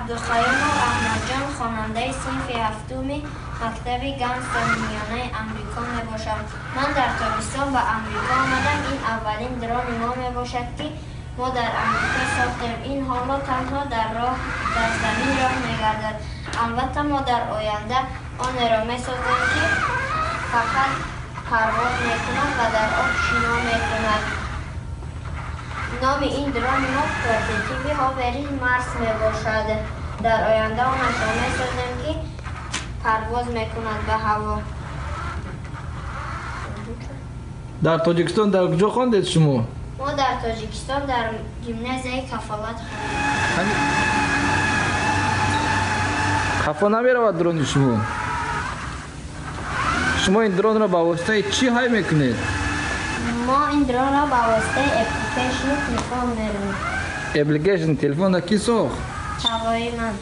Абдуқаюмов Аҳмадҷон, хонандаи синфи ҳафтуми мактаби Ганстони миёнаи Амрико мебошам. Ман дар тобистон ба Амрико омадам. Ин аввалин дрони мо мебошад, ки мо дар Амрико сохтем. Ин ҳоло танҳо дар роҳ, дар замин роҳ мегардад. Албатта, мо дар оянда онеро месозем, ки фақат парвоз мекунад ва дар об шино мекунад. Номи ин дрони мо прототипи Hovering Марс мебошад. Дар оянда онашро месозем, ки парвоз мекунад ба ҳаво. Дар Тоҷикистон дар куҷо хондед шумо? Мо дар Тоҷикистон дар гимназияи Кафолат хондем. Хафо намеравад дрони шумо? Шумо ин дронро ба воситаи чӣ ҳай мекунед? Мо ин дронро ба воситаи эпликейшни телефон меронем. Эпликейшн телефонро кӣ сохт? Тағои ман.